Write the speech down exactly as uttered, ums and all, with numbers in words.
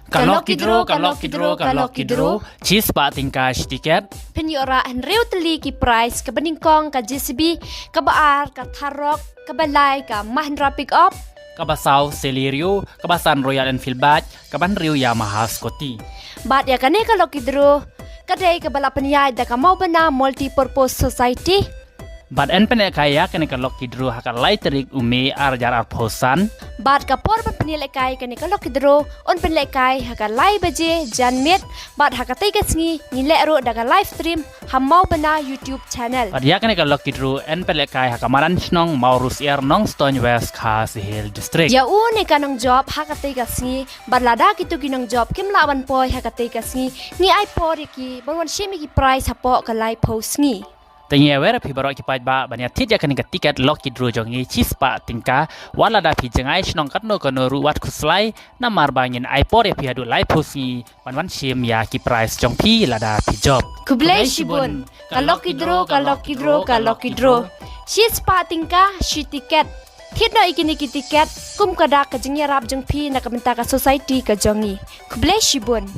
Ka lucky draw, ka lucky draw, ka lucky draw. Shispah tyngka shi tiket. Phin ïoh rah hynriew tylli ki prize, kaba nyngkong ka J C B, kaba ar ka Tharok, kaba lai ka Mahindra Pickup, kaba saw Celerio, kaba san Royal Enfield bike, kaba hynriew Yamaha scooty. Bad ïa kane ka lucky draw ka dei kaba la pynïaid da ka Maubana Multipurpose Society. Bad yn pynlehkai ïa kane ka lucky draw ha ka lai tarik u May ar hajar arphew san. Bad ka por ban pynlehkai kane ka lucky draw, yn pynlehkai ha ka lai baje janmiet, bad ha katei ka sngi ngi leh ruh da ka live stream ha Maubana YouTube channel. Bad ïa kane ka lucky draw yn pynlehkai ha ka madan shnong Mawrusyiar, Nongstoiñ West, Khasi Hills District. Ïa une ka nongjop ha katei ka sngi, bad lada kito ki nongjop kim lah ban poi ha katei ka sngi, ngi ai por ïa ki ban wan shim ïa ki prize hapoh ka laiphew sngi. Te ngi ïawer ïa phi baroh ki paidbah ban ïa thied ïa kane ka tiket lucky draw jong ngi shispah tyngka, wat lada phi jngai shnong katno katno ruh wat khuslai, namar ba ngin ai por ïa phi haduh laiphew sngi ban wan shim ïa ki prize jong phi lada phi jop. Khublei shibun. Ka lucky draw, ka lucky draw, ka lucky draw. Shispah tyngka shi tiket. Thied noh ïa kine ki tiket kum ka dak ka jingïarap jong phi na ka bynta ka society ka jong ngi. Khublei shibun.